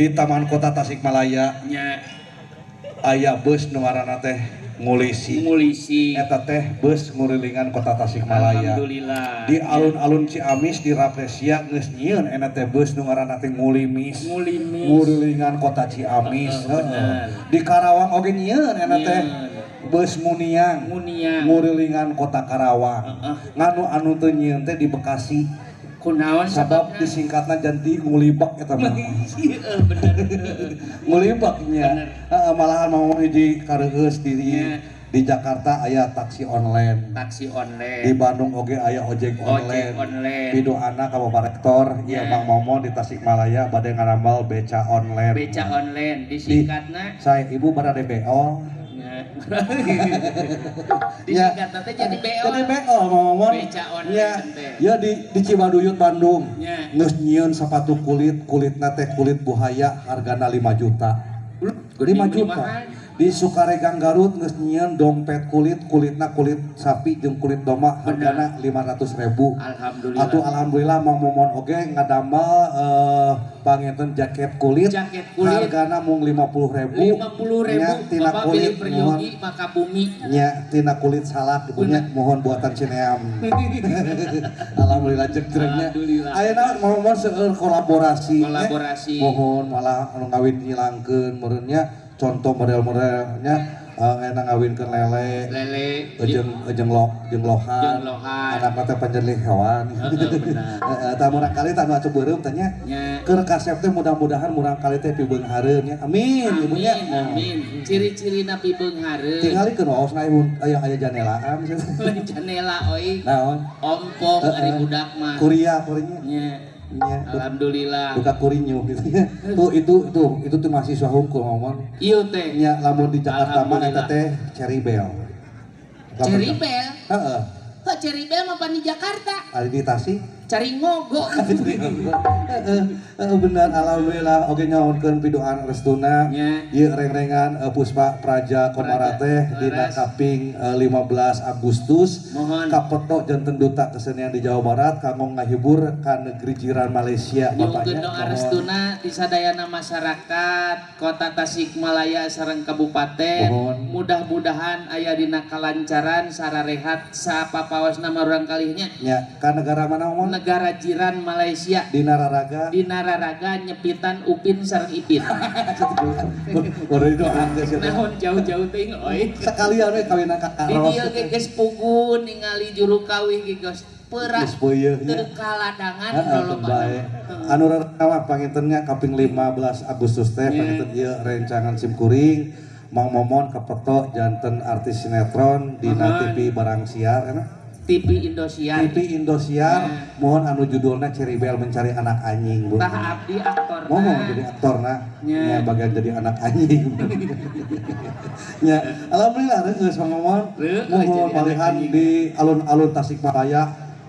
Di Taman Kota Tasikmalaya aya bus nu ngaranna teh Ngulisi. Ngulisi. Eta teh bus ngurilingan Kota Tasikmalaya. Alhamdulillah. Di alun-alun Ciamis, di Rafflesia, geus nyieun eta teh bus nu ngaranna teh Ngulimis. Ngulimis. Ngurilingan Kota Ciamis. Heeh, bener. Di Karawang oge nyieun eta teh Nyieun. bus Muniang. Muniang. Ngurilingan Kota Karawang. Nganu anu teu nyieun teh di Bekasi. Kunaon Sabab sababna? Disingkatna jadi ngulibak eta mah. Heeh, bener. Ngulibak nya. Bener. Heeh, malahan mau hiji kareueus di di Jakarta aya taksi online. Taksi online. Di Bandung oge aya ojek Ojek online. Online. Pidoana ka Bapak Rektor, ieu Mang Momon di Tasikmalaya bade ngaramel beca online. Beca online disingkatna? Saya ibu pada DBO. Nya. Disingkatna teh jadi BO. Jadi BO, Mang Momon. Beca online Ya, teh. ya di Cibaduyut, Bandung. Geus nyieun sepatu kulit, kulitna teh kulit buhaya, hargana 5 juta. 5 juta. Mahal. Di Sukaregang, Garut, geus nyieun dompet kulit, kulitna kulit sapi jeung kulit domba, hargana 500 ribu. Alhamdulillah. Atuh alhamdulillah Mang Momon oge ngadamel panginten jaket kulit, Jaket kulit. Hargana mung 50 ribu. 50 ribu. Nya, tina Bapak kulit pilih mohon peryogi maka bumi. Nya, tina kulit salak ibunya, mohon buatan Cineam. Alhamdulillah jegregnya. Alhamdulillah. Ayeuna Mang Momon seueur kolaborasi nya. Kolaborasi. Mohon malah anu ngawin ngilangkeun meureunnya contoh model-modelnya enak ngawinkeun lele. Lele. Jeung jeung lo jeung lohan. Jeung lohan. Anak teh panjelih hewan. Heeh, benar. Heeh, tah murangkalih tah nu atuh beureum teh nya. Keur kasep teh mudah-mudahan murangkalih teh pibeunghareun nya. Amin, ibunya. Amin, amin. Ciri-cirina pibeunghareun. Tingalikeun waosna ibu aya aya janelaan. Janela oi. Naon? Ompong ari budak mah. Kuria kurinya. Nya. Nya. Alhamdulillah. Duka kurinyu gitu ya. Tuh itu tuh mahasiswa hungkul ngomong. Ieu teh. Nya, lamun di Jakarta mah eta Alhamdulillah. Teh Cherry Bell. Cherry Bell. Heeh. Kok Cherry Bell mah pan di Jakarta? Ari di Tasik. Cari ngogo. Heeh, heeh, benar, alhamdulillah oge nyahunkeun piduan restuna. Ieu reng-rengan Puspa Praja Komara teh dina kaping 15 Agustus. Mohon. Kapeto janten duta kesenian di Jawa Barat kanggo ngahibur ka negeri jiran Malaysia Nyungkeun bapaknya. doa Mohon. Restuna di sadayana masyarakat Kota Tasikmalaya sareng kabupaten. Mohon. Mudah-mudahan aya dina kalancaran sararehat sapapaosna murangkalihnya. Nya, ka negara mana ngomong? Negara jiran Malaysia. Dina raraga. Dina raraga nyepitan Upin sareng Ipin. Baru itu geus eta. Naon jauh-jauh teuing oi. Sekalian we kawinan ka Di Karos. dieu ge geus pugu ningali juru kawih ge geus perak. Geus peuyeeh nya. Teu kaladangan Heeh, lolobana. bae. Anu rarawa pangintennya kaping 15 Agustus teh panginten ieu rencangan simkuring Mang Momon kapeto janten artis sinetron dina TV Barang Siar enak. TV Indosiar. TV Indosiar, mohon anu judulnya Cherry Bell Mencari Anak Anjing, Bu. Tah abdi aktorna. Mohon jadi aktorna, Nya. nya bagian jadi anak anjing. Nya, alhamdulillah geus Mang Momon. Reueus Mohon jadi anak malihan anjing. di alun-alun Tasikmalaya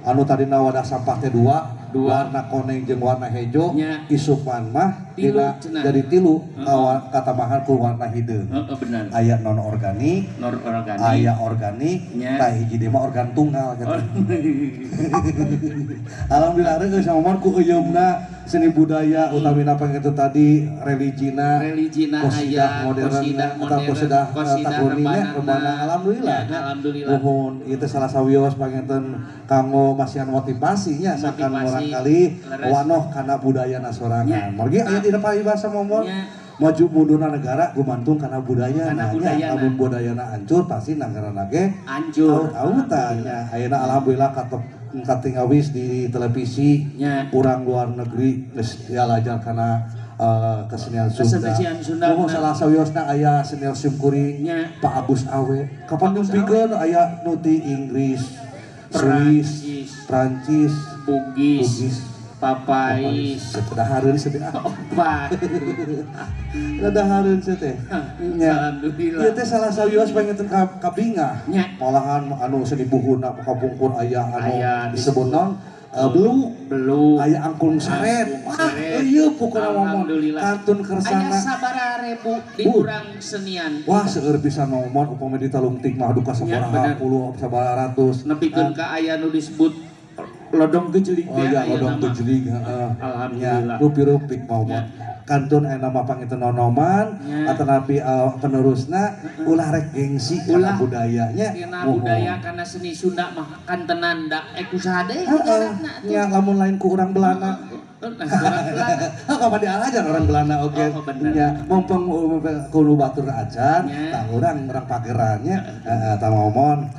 anu tadina wadah sampah teh dua, Dua. warna koneng jeung warna hejo, isupan mah Tilu dina cenah. jadi tilu, kawan katambahan ku warna hideung. Heeh, benar. Aya non organik, Non organik. aya organik, tah hiji deui mah organ tunggal gitu. Oh. Alhamdulillah reueus Mang Momon ku euyeumna seni budaya utamina panginten tadi religina, Religina kosidah aya, modern, kosidah atau modern, kosidah, kosidah tagoninya, rebana. Rebana, alhamdulillah. Ya, alhamdulillah. Mohon itu salah sawios panginten kanggo masihan motivasinya sakan Motivasi. murangkalih wanoh kana budayana sorangan. Margi aya dina paribasa momon maju mundurna negara gumantung kana budaya. Kana Nya, budayana. lamun budayana hancur pasti negarana ge Hancur. Aut-autan nya. Ayeuna alhamdulillah katep katingawis di televisi urang luar negeri geus dialajar kana kesenian Sunda. Kesenian Sunda, Mohon benar. salah sawiosna aya senior simkuring Pak Agus Awe. Kapan nyumpikeun aya nu ti Inggris, Swiss, Perancis. Prancis, Bugis, Bugis, Papais, Dahareun sedih ah. Opat. Dahareun sih teh. Nya. Alhamdulillah. Ieu teh salah sawios panginten ka kabingah. Malahan anu seni buhuna kapungkur aya anu Aya disebut naon? Beluk, Beluk. Aya angklung seret. Angklung Wah, seret. ieu pokona ngomong Alhamdulillah. kantun Aya kersana. sabaraha rebu di urang senian. Wah, seueur pisan ngomong upami ditalungtik mah duka sabaraha puluh, sabaraha ratus. Nepikeun ka aya nu disebut lodong gejelig Oh teh iya, aya lodong nama. gejelig, heeh. Alhamdulillah. Ya, rupi-rupi mau. Kantun aya nama panginten nonoman atanapi penerusna ulah rek gengsi kana budayanya. Kana budaya kana seni Sunda mah kantenan da usaha deui digaratna atuh. Nya lamun lain ku urang Belanda. Kapan diajar orang Belanda oge. Nya mumpung kudu batur acan tah urang pagerannya tah ngomong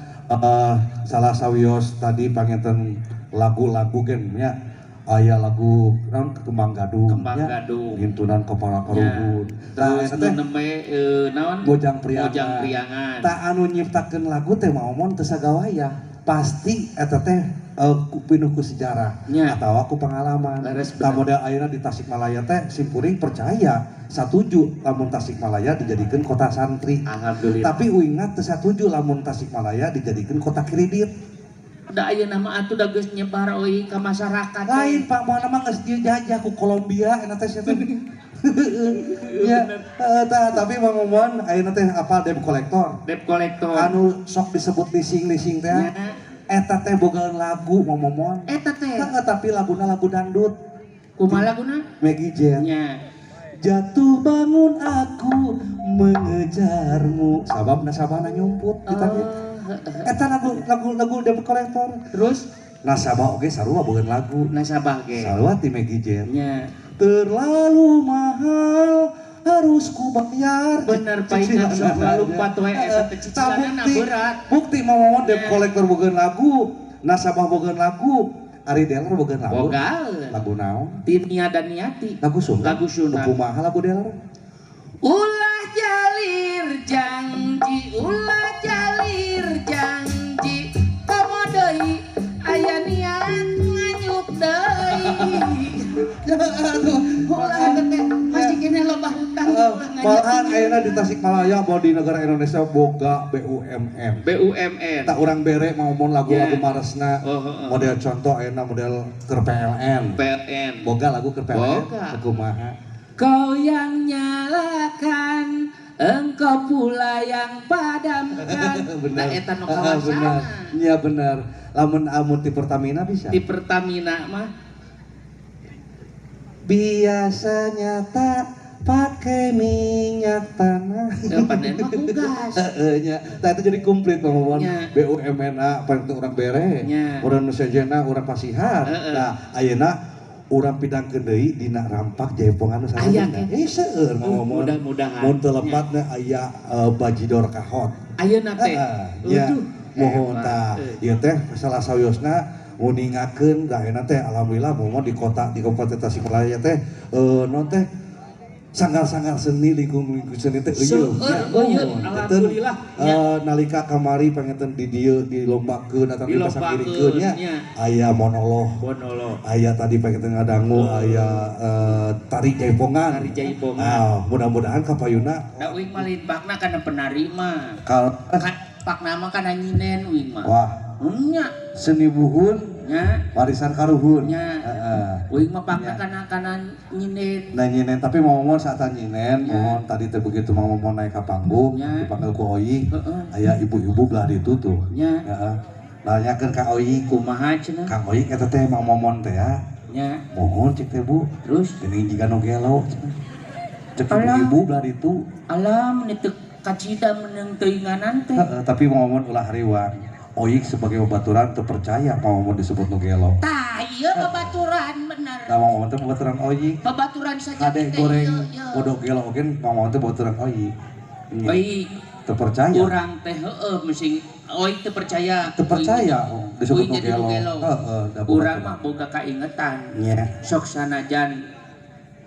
salah sawios tadi panginten lagu-lagu gen nya aya lagu naon Kembang Gadung nya ngintunan kepala karuhun. Tah eta teh nembe naon Bojang Priangan. Tah anu nyiptakeun lagu teh Momon teu sagawayah pasti eta teh pinuh ku sejarah atawa ku pengalaman. Tah model ayeuna di Tasikmalaya teh simkuring percaya satuju lamun Tasikmalaya dijadikeun kota santri. Alhamdulillah. Tapi uingna teu satuju lamun Tasikmalaya dijadikeun kota kredit. Da ayeuna mah atuh da geus nyebar euy ka masyarakat. Lain Pak, moal mah geus dijajah ku Kolombia eta teh sia teh. Ya, tapi Mang Momon ayeuna teh apa debt collector. Debt collector. Anu sok disebut leasing-leasing teh. Eta teh boga lagu Mang Momon. Eta teh. Tapi laguna lagu dangdut. Kumaha laguna? Meggy Z. Nya. Jatuh bangun aku mengejarmu. Sabab nasabahna nyumput kita ge. Eta lagu debt collector. Terus nasabah oge sarua boga lagu. Nasabah ge. Sarua ti Meggy Z. Nya. Terlalu mahal harus ku bayar. Bener paingan sok lumpat we eta teh cicilanna berat. Bukti Momon debt collector boga lagu, nasabah boga lagu, Ari Deler boga lagu. Boga. Lagu naon? Tinia dan Niati. Lagu Sunda. Lagu Sunda. Kumaha lagu Deler? Ulah jalir janji, ulah jalir janji, komo deui aya niat nganyuk deui. Ulah teh masih keneh loba hutang. Malahan ayeuna di Tasikmalaya bahwa di negara Indonesia boga BUMN. BUMN. Tak urang bere maupun lagu-lagu maresna. Model contoh ayeuna model keur PLN. PLN. Boga lagu keur PLN. Kumaha? Kau yang nyalakan, engkau pula yang padamkan. Benar. Nah, eta nu kawasana. Iya benar. Lamun amun ti Pertamina bisa. Ti Pertamina mah biasanya tak pakai minyak tanah. Ya panen mah ku gas. Heeh nya. Tah itu jadi komplit Mang Momon. BUMN A paling urang bere. Urang nu sejena urang pasihan. Nah, ayeuna urang pidangkeun deui dina rampak jaipongan nu sareng. Seueur Mang Momon. Mudah-mudahan. Mun teu lepatna aya bajidor kahot. Ayeuna teh. Ya. Mohon tah. Ieu teh salah sawiosna nguningakeun da ayeuna teh alhamdulillah Momon di kota di Kabupaten Tasikmalaya teh non teh sanggar-sanggar seni lingkung-lingkung seni teh eueuh. Alhamdulillah. Nalika kamari panginten di dieu dilombakeun atawa dipasangirikeun nya aya monolog. Aya tadi panginten ngadangu aya tari jaipongan. Tari jaipongan. Ah, mudah-mudahan kapayuna. Da uing mah lain pakna kana penari mah. Pakna mah kana nyinen uing mah. Wah. Nya. Seni buhun nya, warisan karuhun. Nya. Heeh. Uing mah pakna kana nyinen. Nah nyinen tapi Momon saat nyinen, Momon tadi teh begitu Momon naik ka panggung, dipanggil ku Oyi. Aya ibu-ibu belah ditu tuh. Nya. Heeh. Nanyakeun ka Oyi kumaha cenah? Kang Oyi eta teh Mang Momon teh ya. Nya. Mohon cek teh Bu. Terus geuning jiga nu gelo. Cek ibu-ibu belah ditu. Alah mun teu kacida meunang teuinganan teh. Heeh, tapi Momon ulah hariwang. Oyik sebagai babaturan terpercaya Mang Momon disebut nu gelo. Tah ieu babaturan bener. Tah Mang Momon teh babaturan Oyik. Babaturan saja kade goreng bodok gelo oge Mang Momon teh babaturan Oyik. Oyik terpercaya. Urang teh heueuh mesti Oyik teu percaya. Teu percaya disebut nu gelo. Heeh, urang mah boga kaingetan. Nya. Sok sanajan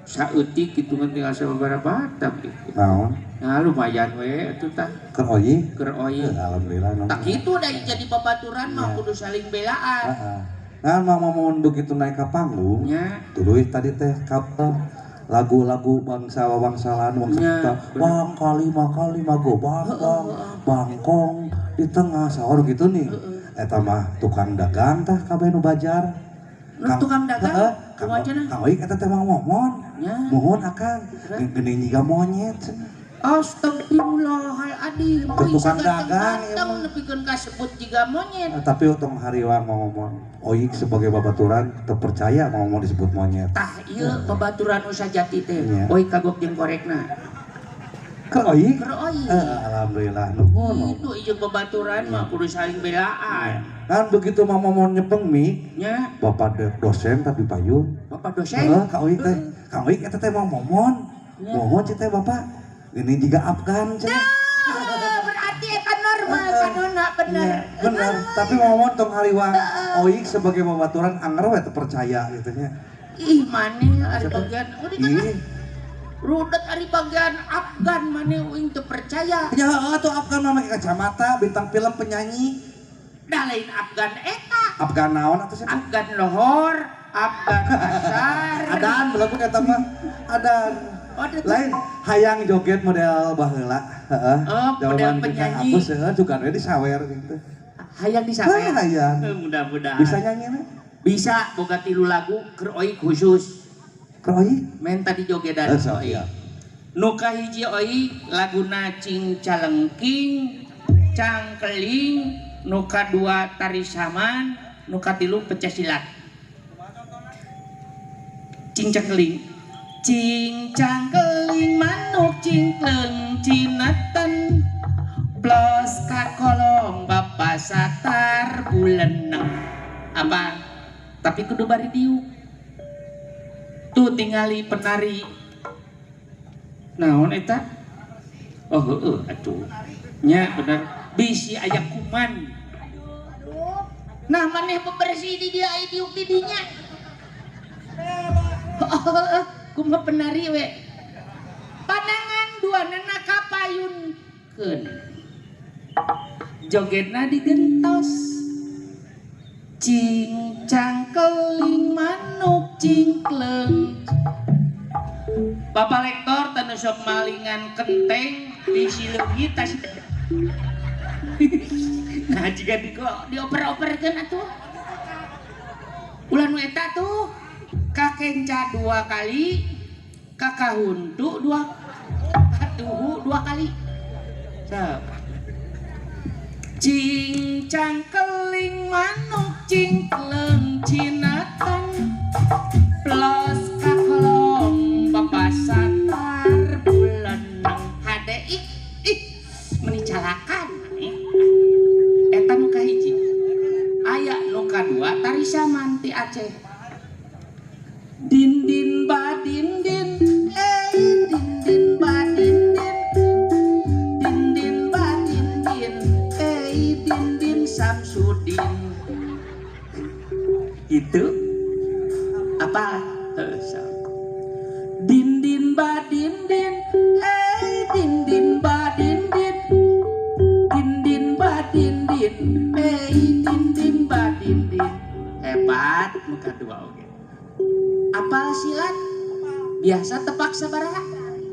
saeutik kitu kan tinggal sababaraha batang gitu. Naon? Nah lumayan we atuh tah. Keur Oyi? Keur Oyi. Alhamdulillah. Tak kitu da jadi babaturan mah kudu saling belaan. Heeh. Nah Mang Momon begitu naik ke panggung, tuluy tadi teh kapal lagu-lagu bangsa wangsalan wangsa bang kalima kalima go bangkong bangkong di tengah sahur gitu nih. Eta mah tukang dagang tah kabeh nu bajar. Tukang dagang? Kang Oyi eta teh Mang Momon. Mohon akang geuning jiga monyet. Astagfirullahaladzim. Tukang dagang emang nepikeun kasebut jiga monyet. Tapi untung hariwang Mang Momon Oik sebagai babaturan terpercaya Mang Momon disebut monyet. Tah ieu babaturan nu sajati teh. Oik kagok jeung korekna. Keur Oik? Keur Oik. Alhamdulillah nuhun. Itu ieu babaturan mah kudu saling belaan. Kan begitu Mang Momon nyepeng mik, nya bapak dosen tapi payun. Bapak dosen? Heeh, ka Oik teh. Ka Oik eta teh Mang Momon. Mohon cek teh bapak. Ini juga Afgan cek. Berarti eta normal kanona bener. Bener, tapi Mang Momon tong hariwang Oik sebagai babaturan anger we teu percaya gitu nya. Ih maneh ari bagian rudet ari bagian Afgan maneh uing teu percaya. Ya heeh atuh Afgan mah make kacamata, bintang film penyanyi. Dah lain Afgan eta. Afgan naon atuh sih? Afgan lohor, Afgan kasar. Adan belagu eta mah. Adan. Lain hayang joget model baheula, heeh. Oh, model penyanyi. Agus heeh juga we disawer gitu. Hayang disawer. Hayang. Mudah-mudahan. Bisa nyanyi na? Bisa boga 3 lagu keur Oik khusus. Keur Oik? Menta dijogedan Oik. Nu kahiji Oik laguna Cing Calengking, Cangkeling, nu kadua Tari Saman, nu katilu Pecah Silat. Cing Cangkeling. Cing cangkeling manuk cingkleng cineten plos kakolong bapak satar buleneng. Apa? Tapi kudu bari diuk. Tuh tingali penari. Naon eta? Oh heeh atuh. Nya bener bisi aya kuman. Nah maneh bebersih di dia aya diuk di dinya. Oh, kumaha penari we. Panangan dua nana kapayunkeun. Jogetna digentos. Cing cangkeling manuk cingkleng. Bapak lektor teu sok malingan kenteng di sileungit tas. Nah jiga dioper-operkeun atuh. Ulah nu eta tuh. Kakenca 2 kali, kakahuntu 2, katuhu 2 kali. Sok. Cing cangkeling manuk cingkleng cinatan plos kakolong bapak satar buleneng hade ih ih meni calakan maneh. Eta nu kahiji. Aya nu kadua tari saman ti Aceh. Dindin ba dindin, eh dindin ba dindin, dindin ba dindin, eh dindin Samsudin. Itu apa? Dindin ba dindin, eh dindin ba dindin, dindin ba dindin, eh dindin ba dindin. Hebat muka dua oge. Apal silat biasa tepak sabaraha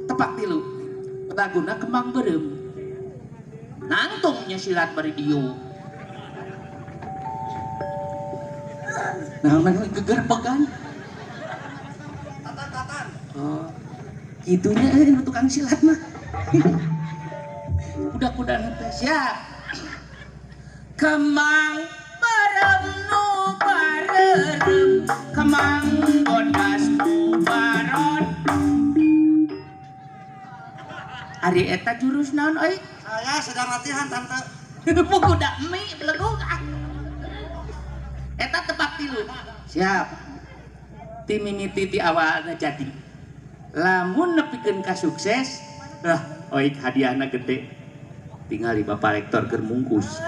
tepak 3 laguna kembang beureum nangtungnya silat bari dieu nah mana gegerbegan tatan-tatan oh kitunya nu tukang silat mah kuda-kudana teh siap kembang beureum nu bareureum kemang bodas baron. Ari eta jurus naon euy? Saya sedang latihan tante. Budak mie belegug ah. Eta tepak 3. Siap. Ti mimiti ti awalna jadi. Lamun nepikeun ka sukses, lah oik hadiahna gede. Tingali Bapak Rektor keur mungkus.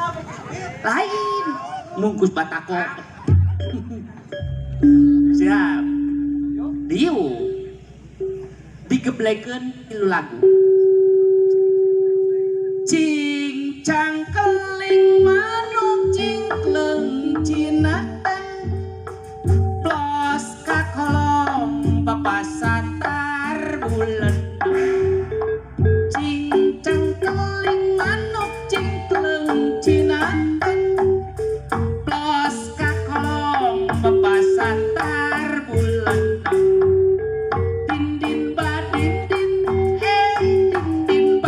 Lain, mungkus batako. Siap. Diu. Digeblekeun 3 lagu. Cing cangkeling manuk cingkleng cinatan plos kakolong bapak satar bulen. Cing cangkeling manuk cingkleng cinatan plos kakolong bapak satar bulen. Dindin ba dindin, eh dindin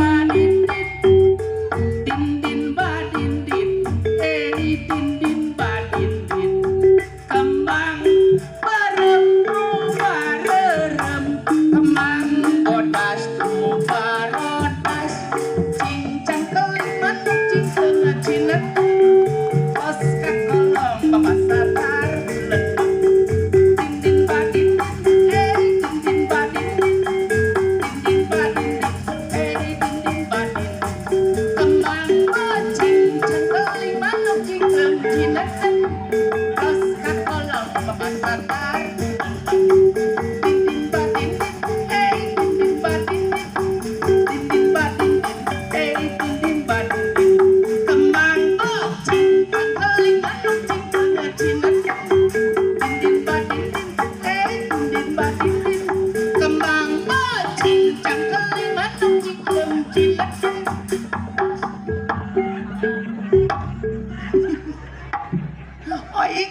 Oik,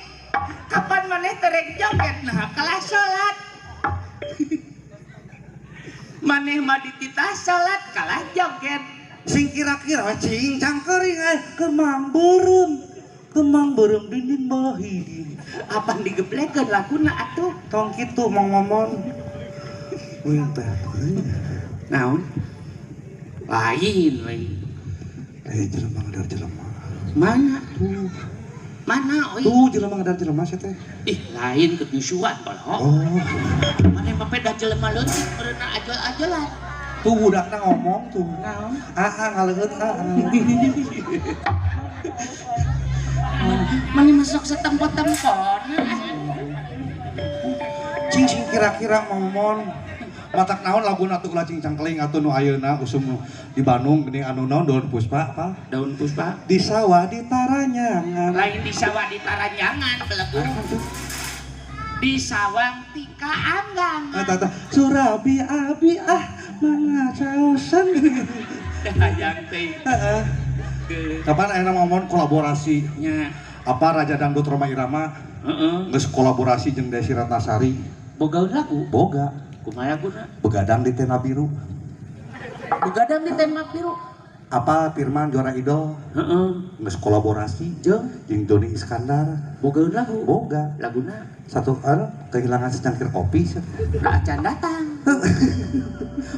kapan maneh terek joget nah kalah salat. Maneh mah dititah salat kalah joget. Sing kira-kira cing cangkering eh kemang beureum. Kemang beureum dinding bahi. Apan digeblekeun laguna atuh? Tong kitu Mang Momon. Uing teh. Naon? Lain lain. Jelema ngadar jelema. Mana tuh? Mana oi? Tuh jelema ngadar jelema sia teh. Ih, lain kenyusuan kalau. Oh. Mana mah dah jelema leutik meureunna ajal-ajalan. Tuh budakna ngomong tuh. Naon? Aa ngaleueut aa. Mana masuk setempo-tempona. Cing sing kira-kira Momon matak naon laguna atuh ulah cing cangkeling atuh nu ayeuna usum di Bandung geuning anu naon daun puspa apa? Daun puspa di sawah di Taranyangan. Lain di sawah di Taranyangan belegu. Di sawang tika anggangan. Eta surabi abi ah mangacaosan. Hayang teh. Heeh. Kapan ayeuna Momon kolaborasi? Nya. Apa Raja Dangdut Rhoma Irama? Heeh. Geus kolaborasi jeung Desi Ratnasari. Boga lagu? Boga. Kumaha laguna? Begadang di Tenda Biru. Begadang di Tenda Biru. Apa Firman juara idol? Heeh. Geus kolaborasi jeung Joni Iskandar. Boga lagu? Boga. Laguna? Satu anu kehilangan secangkir kopi. Nah, acan datang.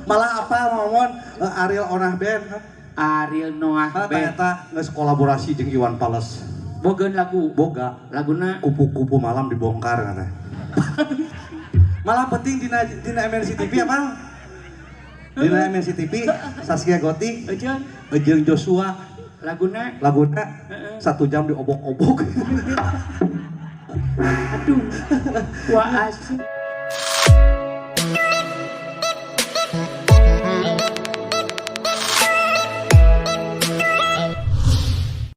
Malah apa Momon Ariel Onah Band. Ariel Noah Band. Eta geus kolaborasi jeung Iwan Fals. Boga lagu? Boga. Laguna? Kupu-kupu malam dibongkar katanya. Malah penting dina MNC TV apa? Dina MNC TV Saskia Gotik jeung Joshua. Laguna? Laguna 1 jam diobok-obok. Aduh. Wah asik.